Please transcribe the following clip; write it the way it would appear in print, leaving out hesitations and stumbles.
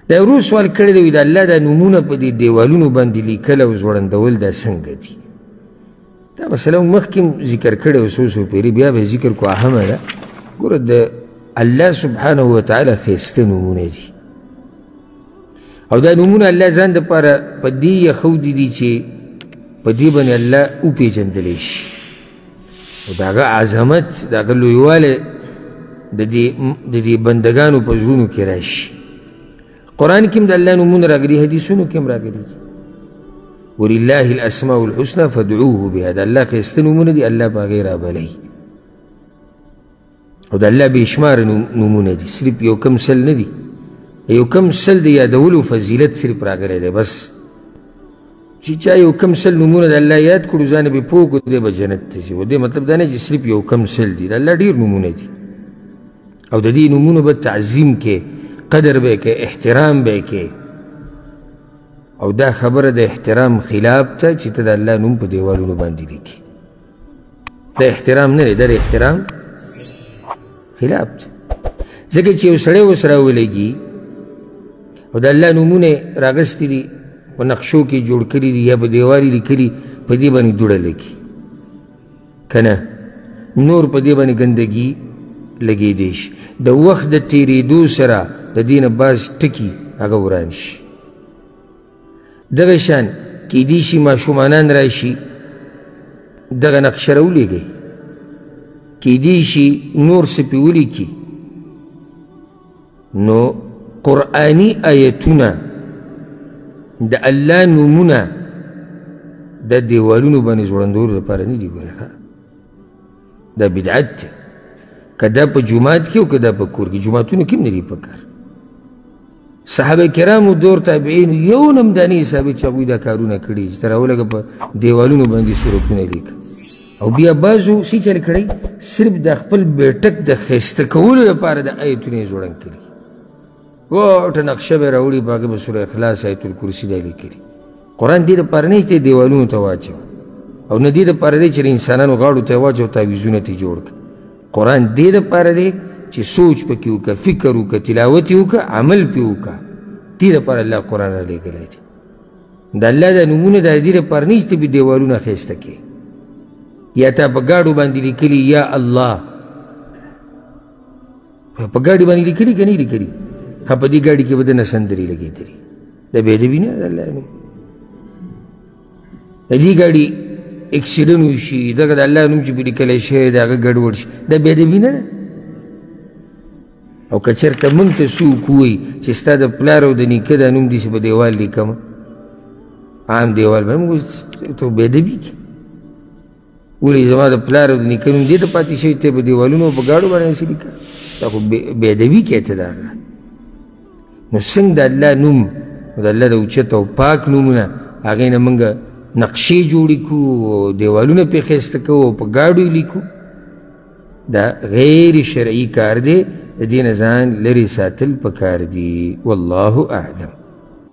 دا ورور سوال کړی دی، د الله دا نومونه په دې دیوالونو باندې لیکل او ځوړندول دا څنګه دي؟ دا مسله موږ مخکې ذکر کړې وه، څو څو پېرې بیا به یې ذکر کړو، اهمه ده. ګوره د الله سبحانه وتعالی ښایسته نومونه دي، او دا نومونه الله ځان دپاره په دې یخودي دي چې په دې باندې الله وپېژندلی شي، او د هغه عظمت، د هغه لویوالی د دې بندګانو په زړونو کې راشي. قرآن کې هم د الله نومونه راغلي، حدیثونو کې هم راغلي دي. ولله الاسماء الحسنى فادعوه بها، د الله ښایسته نومونه دي، الله په هغې رابلئ. او د الله بې شماره نومونه دي، صرف یو کم سل نه دي، یو کم سل د یادولو فضیلت صرف راغلی دی. بس چې چا یو کم سل نومونه د الله یاد کړو، ځان به پوه کړو، دی به جنت ته ځي. و دې مطلب دا نه چې صرف یو کم سل دي، د الله ډېر نومونه دي، او د دې نومونو به تعظیم کې، قدر به کې، احترام به کې. او دا خبره د احترام خلاف ته چې ته د الله نوم په دیوالونو باندې لیکي، دا احترام نه دی، دا د احترام خلاف دی. ځکه چې یو سړی اوس راولګي او د الله نومونه راغستي دي، په نقشو کې جوړ کړي دي یا په دیوال یې لیکلي، په دې باندې دوړه لګي که نه، نور په دې باندې ګندګي لګېدی شي. د وخت د تېرېدو سره د دې نه بعض ټکي هغه وران شي. دغه شان کیدی شي ماشومانان راشي دغه نقشه راولېږي، کیدی شي نور څه پرې ولیکي. نو قرآني آیتونه د الله نومونه د دیوالونو باندې ځوړندولو لپاره نه دي. ګوره دا بدعت دی، که دا په جومات کې او که دا په کور کې، جوماتونو کې هم نه دي پکار. صحابه کرامو دور تابعین یو نم دا نه ثابت چې هغوی دا کارونه کړي چې ته راولګه په دیوالونو باندې سورتونه لیکه. او بیا بعضو څه چل کړی، صرف د خپل بیټک د ښایسته کولو لپاره د آیتونه یې ځوړند کړي. غټه نقشه به یې راوړي، په هغې به سوره اخلاص، آیت الکرسي دا لیکلي. قرآن دې دپاره نه چې دیوالونو ته واچوه، او نه دې دپاره دی چې د انسانانو غاړو ته یې واچوه، تعویذونه ترې جوړ کړه. قرآن دې دپاره دی چې سوچ پکې وکړه، فکر وکړه، تلاوت یې وکړه، عمل پې وکړه. دې دپاره الله قرآن رالیږلی دی. د الله دا نومونه د دې لپاره نه چې ته پرې دیوالونه ښایسته کړې، یا تا په ګاډو باندې لیکلي یا الله، په ګاډي باندې لیکلي که نه لیکلي، ښه په دې ګاډي کې به دننه سندرې لګېدلي، دا بې ادبي نه ده د الله نوم. د دې ګاډي اکسیډنټ وشي، دغه د الله نوم چې پرې لیکلی شوی د هغه ګډوډ شي، دا بې ادبي نه ده. او که چېرته موږ ته څوک ووایي چې ستا د پلار او د نیکه دا نوم داسې په دیوال لیکم، عام دیوال باندې، موږ ته بې ادبي کړي. ولې زما د پلار او د نیکه نوم دې ته پاتې شوی، ته په دیوالونو او په ګاډو باندې داسې لیکه، دا خو بې ادبي کوې ته د هغه. نو څنګه د الله نوم، د الله د اوچت او پاک نومونه هغې نه موږ نقشې جوړې کړو، دیوالونه پرې ښایسته کوو او په ګاډو یې لیکو، دا غیر شرعي کار دی. د دې نه ځان لرې ساتل پکار دي. والله اعلم.